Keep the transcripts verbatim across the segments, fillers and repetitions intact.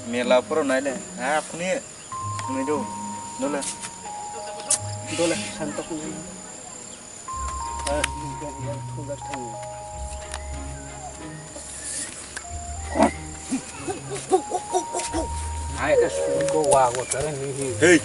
Mela poro naile. Ha, phuni. Phuni do. Dole. Dole, santa phuni. Hey.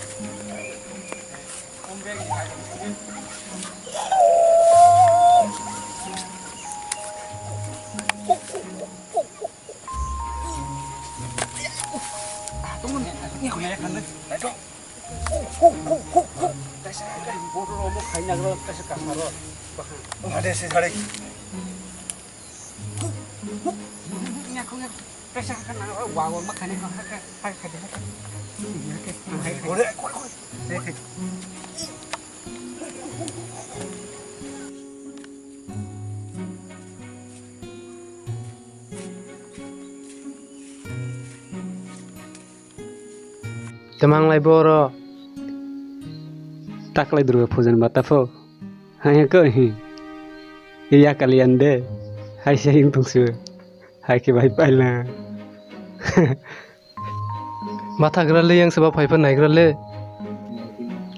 Tamang lai boro. Taklai Durga puja ni bata pho. Hai ko hi. Iya kalian de. Hai se yung tungsu. Hai ke bai paila. Mathagra le yang seba phaipa naigra le.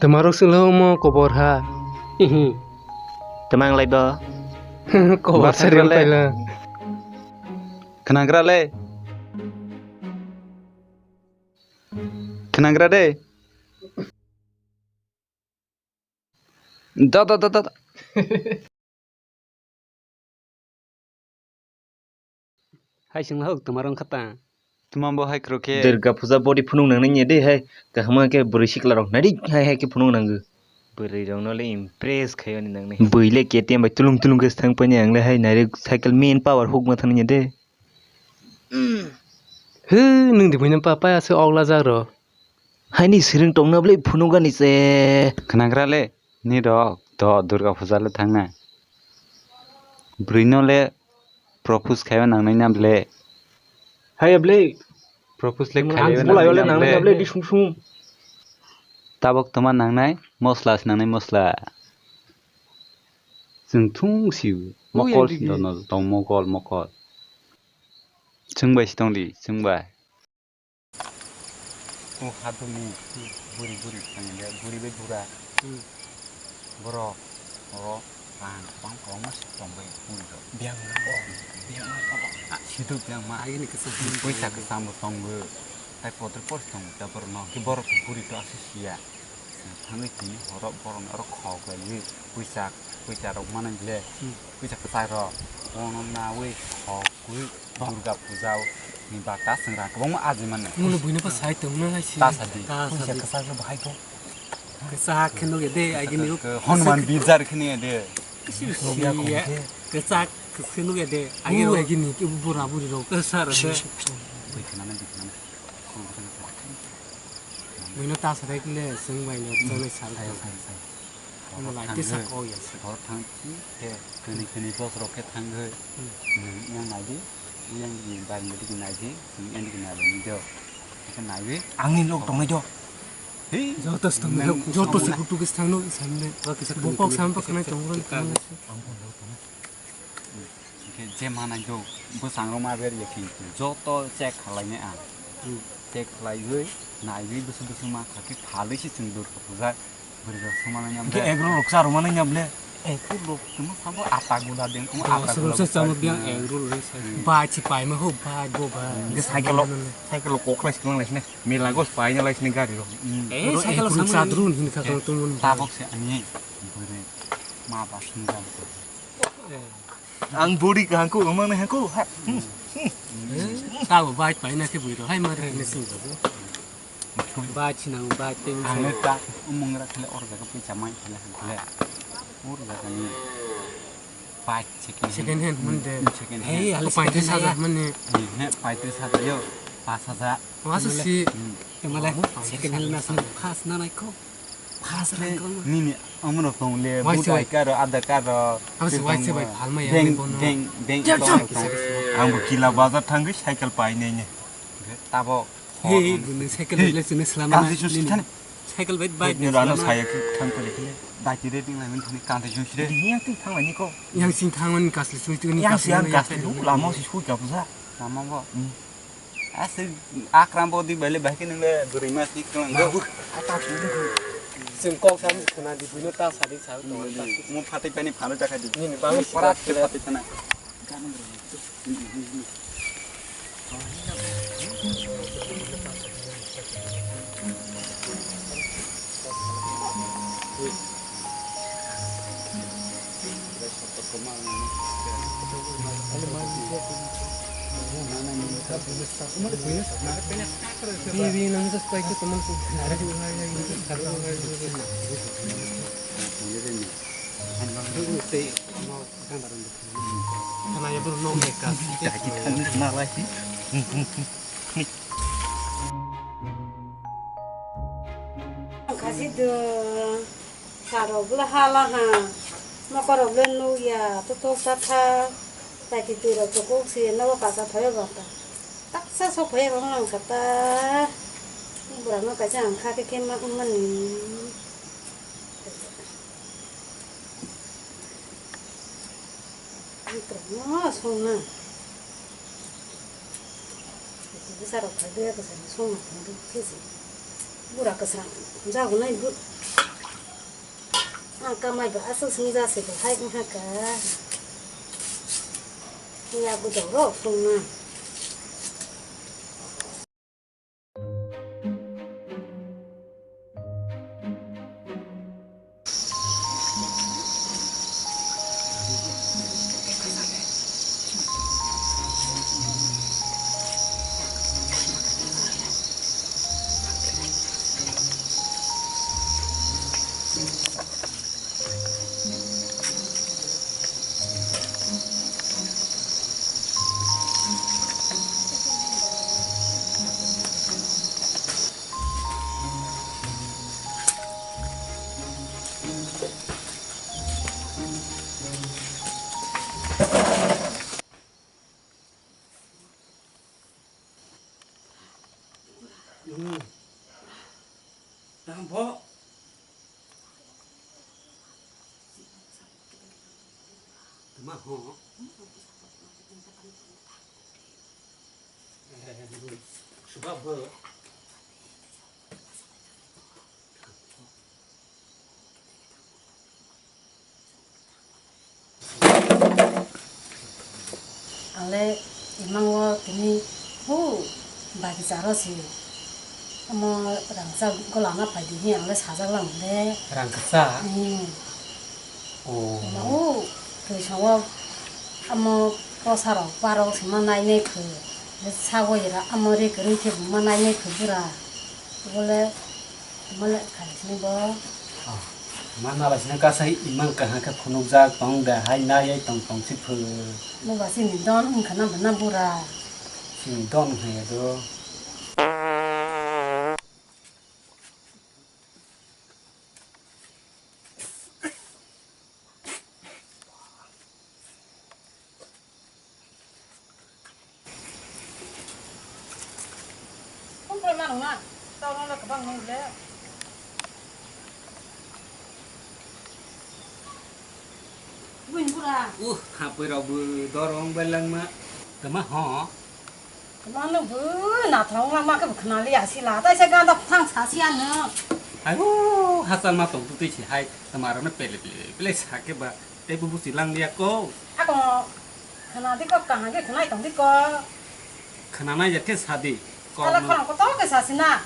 Tamarok sing lo mo kobor ha. Ihi. Tamang lai bo. Kobor Mathagra sari le. Paila. Khnagra le. Khnagra de. Da, da, da, da, da. Hai sing lahok, tuma rong khata. Tuma bo hai khro khe. Durga puja body phunuk nang nang de hai. Kahama khe bwrwi sikla rok nari hai hai khe phunuk nango. Bwrwi rok no le impress khayo ni nang nai. Bwile K T M bai tulung tulung khe thang pani ang le hai nari cycle main power hook ma thang de. He, nung di buino pa, pa ase ogla jak ro. Haini siring tongna bwle phunukani se. Khnagra le, ni rok to Durga puja le thangnai. Bwrwi no le propose khaiba nangnai na bwle. Haiya bwle. Propose le khaiba nangnai na bwle. Di sum sum. Tabok toma nangnai, mosla se nangnai mosla. Chwng thung si mokol si dono tong mokol mokol. Chwng bai si tong di, chwng bai. O haduni buri buri thangya, buri bai bura. Hmm. Borok oro rang kwbang kwbangma se tong bai buri rok. Biyang ma, biyang ma, biyang ma. Sidu biyang ma. Agini kwcham. Puisa kwcham bo tongo. Tai kotor por tongo ta borok no. Ki borok buri to aswk siya. Thangwi tini horo borok oro khok laiwi puisa, puisa rok manwi le. Hmm. Puisa kwchak rok. Bono nawi khok. Kwi Durga puja ni bata swngra kwbangma aji mano. Munu buino pa sai tongno hai si. Ta sadi. Ta sadi. Kwchak kwchak no bahai ko. Kwchak khe nugya de, agi ni. Hanuman bijar khe nugya de. Kisi si ya. Kwchak khe nugya de. Agi ro. Agi ni bura buri ro. Kwchak ro de. Bui khana na, bui khana na. Buino ta sadi kle sung bai no chole sal. Sai, sai, sai. Ano lai tisa kok ya se. Hor thang si, he, kani kani boss rok khe thang he. Hmm. Nung yang nai di, yang di bar ni di nai di, nung yang di nai di do. Khe nai di. Ang ni lok tong nai do. Hei. Joto se tong nai. Joto se kutu kis thang no, sam le. Bopok sam to khanai tong ron tong nai se. Ang pon lok tong nai. Hwnkhe je manai do bwsang rok ma ber ya khe joto check khlai nai ang. Hmm. Check khlaiwi naiwi bwswk bwswk ma kha khe phalwi se chwng Durga puja bwrwi rok suma nai. Hwnkhe egg roll rok cha rwma nai ya bwle? Egg roll rok tongma sabo ata gula deng tongma ata gula. Bwswk bwswk chamo biang egg roll rok sa. Hmm. Bai chi paima ho bai bo bai. Hwnkhe cycle rok cycle rok kok khlai se tong lai sini mela gos paina lai sini gari rok. Hmm. Eh, cycle rok sa drun hin kha tong tong. Tabok se ani bwrwi ma ba sung jang. Eh. Ang body kaham khe wngmang nai hangko. Ha. Hmm. Eh, tabo bike paina khe bui rw hai mari ni sing rw. Bike sinang bike tei. Ang le ta umung ra khale or jaga pui chamai khale hang khale. Or jaga ni bike second hand. Second hand mun de. Hmm, second hand. Hey, hal paitris hajar mun ni. Ni ne paitris hajar yo. Pas hajar. Masa si. Hmm. Emale second hand na sini khas na nai ko. Khas le nini amro tong le. Waise bai. Voter card ro, Aadhaar card ro. Amo se waise bai phalma ya bank, bank, bank tong. Ang bo Kila bazar thangwi cycle pai nai ne. Tabo. He, he, bini cycle bai le sini selama na. Cycle bai bai. Ni rano saya thang kali kali. Daki re ding lai min thani kante jung sire. Yang sing thang mani ko. Yang sing thang mani kasle sui tu ni kasle. Yang sing kasle du lama si sui ka buza. Lama bo. Hmm. Aswk akram bodi baile bahai khe nwngle bwrwi ma thik tong. Babu, ata chwng kok sam khna di, buino ta sadi sa tong. Mo phatai pani phano chakha di. Nini bang pora phatai thana. Khasi do. Sarok bwla hala ha, mokorok le nukya, totok tatha, taiti twi rok to kok si nogo kasa phaio bata. Taksa sok phaio rok nang kata, bwrang no kaisa ang kha khe khe ma wngmani. Ang kwrwngno songna. Bwsarok phai doya kwchangni songna phunukhe se. Bura kwchang jagunai bo. Ang kamai bo aswk swngjak se bo hai wngkha ka. Yakgu jagrok songna. Tamo. Tama ho. Suba bo. Ang le imang o tini hu bagi charo si omo rangchak golana phai di hi ang le sajak lang le. Rangchak? Hmm. Oh. Omo u twi songo omo kosa rok parok sima nai nai phu. Sago ira omo ri kwrwi khe buma nai nai phu bura. Bole Male khaisini bo. Ah, ma nalaisini kasai imang kaham khe phunukjak tong de, hai nai tong tong si phu. Mo ba sini don wngkha na bana bura. Sini don wngkha ya do. Phone khlai mano na? Tao nang le kwbang nang le. Buini bura. Uh, hapoi rok bo dorong bai langma. Tama ho? Tama no bo nathong langma khe bo khna liya sila. Tai se ganda phang sa si ano. Ayo, hachal ma tong tu twi si hai. Tama rok no pele pele pele sa khe ba. Tei bo busi lang liya ko. Ako khna di ko, kaham khe khnai tong di ko. Khna nai ya khe sa di. Ko sala no. Khorang kotor khe sa si na.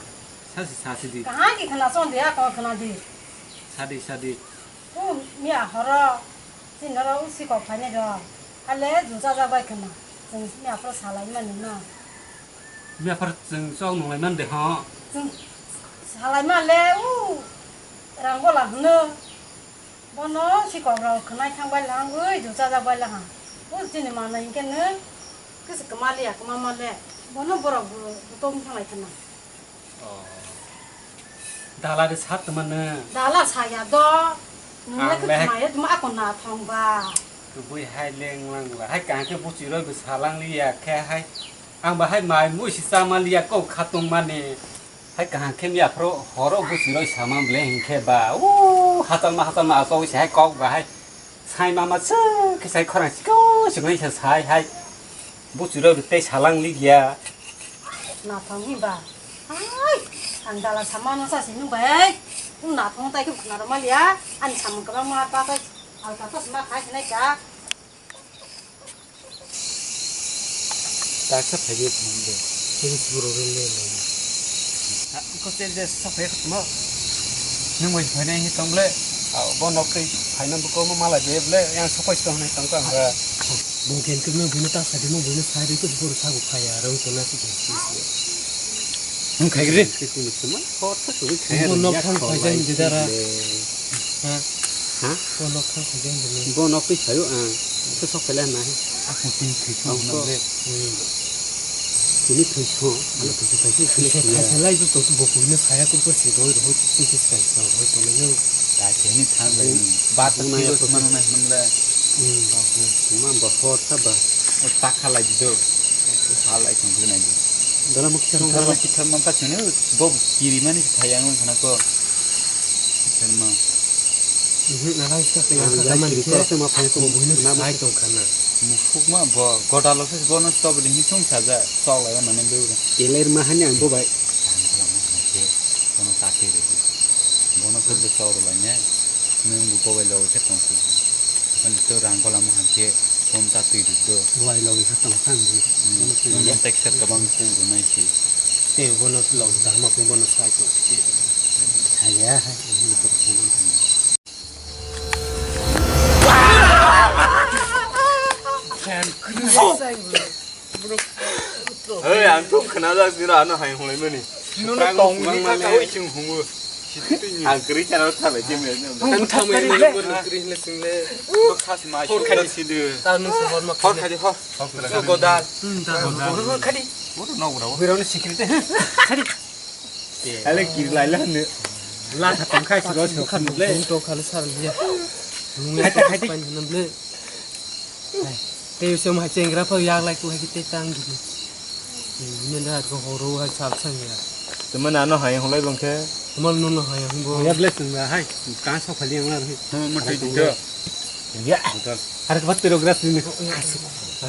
Sa si, sa si di. Kaham khe khna son di, ako khna di. Sa di, sa di. U miya horo, chini horo u si kok phainai do. Ale jung cha jak bai khna. Chwng miya phoro salai mani no. Miya phoro chwng chok nung lai man de ho. Chwng salai ma le u rang bola hwno. Bono sikok rok khwnai thang bai lang, oi, jung chajak bai lang. O chini manwi hinkhe nw kisi kwma liya, kwma ma le. Bono borok bo, bo tong thang lai khna. Oh. Dala de sat tuma nw. Dala saya do. Nung le khwmaya tuma ako na thang ba. Kubui hai leng lang la. Hai kaham khe buchi roi bo salang liya khe hai. Ang ba hai mai mui si chama liya kok khatung mani. Hai kaham khe miya phro horo buchi roi sama ble hinkhe ba. U hachal ma hachal ma achawi se hai kok ba hai. Sai mama se khe sai khorang sikau siknai se sai hai. Buchi roi bo tei salang liya. Nathong hinba. Ai, ang dala samano sa sini bai. Nathong tai khe khna rwma liya. Ani samung kwbangma ta tai. Alka ta sma khai khnai ka. Taksa phaiwi thangde. Chini chiburo rwle lai. Ko tel de sa phai khutma. Nwng bai phainai hi tong le. Bo nok tei phaina buko mo mala de ble yang sokoi tong nai tong ka. Bo gen khe nwng buino ta sa de nwng buino sa de ko bor sa bo phaya rw to na si. Nwng khai gre. Bo nok thang phai jai de dara. Ha? Ha? Bo nok thang phai jai de. Bo nok tei phaio ang. Khe sok phai le nai. Ako tini thwi song na le. Tini thwi song, ano thwi song thwi song. Thwi song thwi song lai to to bo kuino saya kurko si roi roi tini thwi song roi to le no. Ta khe ni thang lai ni. Ba to twi roi mano na himle. Ma ba hor ta ba. O ta kha lai di do. Sa lai thang lai di. Dala mo kithar mo kithar man ta chune bo kiri mani thayang lang khana ko. Kithar ma. Mhm, nana iska kaya ka man kiri ko se ma phai ko. Bo buino sai tong khana. Musuk ma bo goda lo se bono stop di hisung saja. Sok lai mane le ura. Teler ma hani ang bo bai. Tang khala ma hake. Bono ta te re. Bono se de sok ro lai ne. Nung bo bai lo se tong ku. Ani to rang kola ma hake. Phone ta twi rwk do. Buai logi kha tong sang di. Nono teksa kabang ku rwnai si. Te bono logi kha ma bono sai tong. Haya hai. Hey, ang tum khna jak dira ano hai hwnlai mani. Nono tong ni ka ka oi sing hungu. Ang kri chana thalai je me. Ang thamai ni nang kri le sing le. Khas mai. Hor khadi sidu. Ta nung se hor ma. Hor khadi hor. So godal. Hmm, ta godal. Hor khadi. Boro nok bro. Biro ni sikri te. Khadi. Ale kiri lai la ne. La kha tong khai siro siro khan le. Bung to khale sar liya. Khai te khai te. Pan hna ble. Te se ma chengra pha yak lai ku hai te tang gi. Ni da ko horo hai sal sang ya. Tuma nano hai hwnlai bang khe. Tuma nono hai hwnbo. Ya ble sung hai. Ka so khali ang la. Tuma mo twi twi. Ya. Har ka batte ro gras ni. Asu.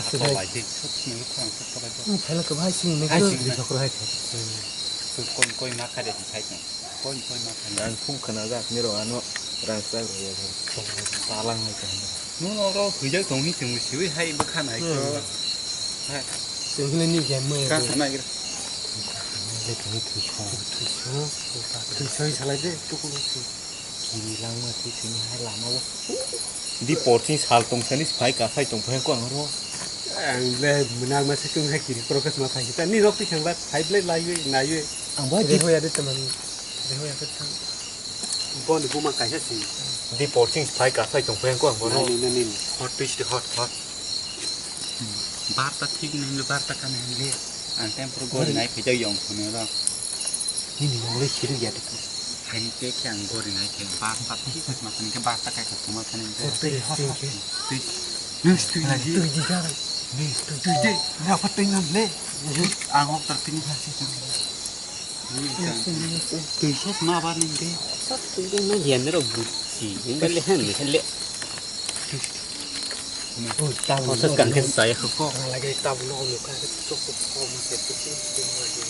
Asu hai. Bai te. Sot ni ko ang sot bai. Hai la ka bai sing ne. Hai sing ne. Koi koi ma kha de khai. Koi koi ma kha. Ang phung khna jak ni ro ano rang sak ro ya. Talang ni ka. Nono ro hwijak tong hi chwng siwi hai bwkha nai ko. Hai. Chwng hwnwi ni gen mo. Ka sana gira. Le tong hi thwi song. Thwi song. Thwi song salai de tukul. Kiri langma twi thwini hai lama o. Di porching sal tong sani phai ka phai tong phai ko ang ro. Ang le mwnang ma se tung hai kiri progress ma phai ta ni rok ti khang ba phai ble lai wi nai wi. Ang bai di. Reho ya de teman. Reho ya de thang. Bo ni buma kaisa si. Di porching phai ka phai tong phai ko ang bo no. Nani, nani. Hot twist hot hot. Barta thik nai le barta kan nai le. Ang tempo gori nai phai jai yong phone ra. Nini yong le siri ya de. Hai te khe ang gori nai khe barta thik ma kan khe barta kai ka tuma kan khe. Hot twist hot hot. Twist. Nus twist. Twist di ka. Nus twist di. Na phat teng le. Ang hok tar tini phasi. Twi sas ma bar ning de. Sas twi de ma lian ro buti. Ning ba le han le le. Oh, ta bu. Sas kan khe sai kho ko. Lagi ta bu no no ka chok chok ko ma se tu si tu ma di.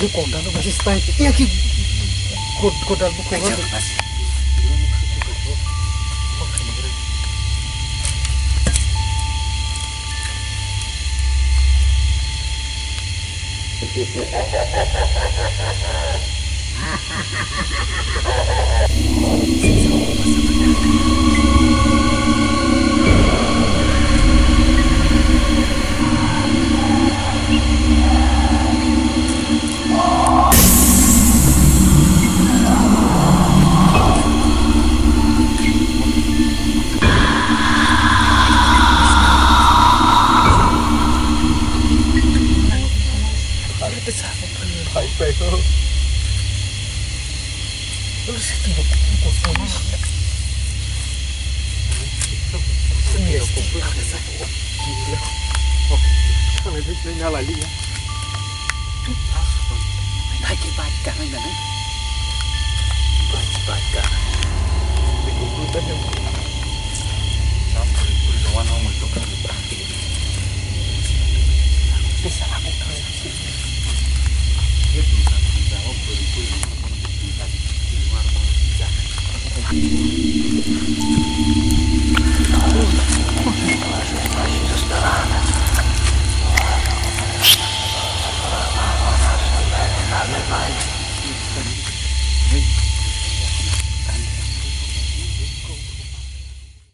Ini kontan tu masih style. Iya ki. Kod-, kodal buku kan.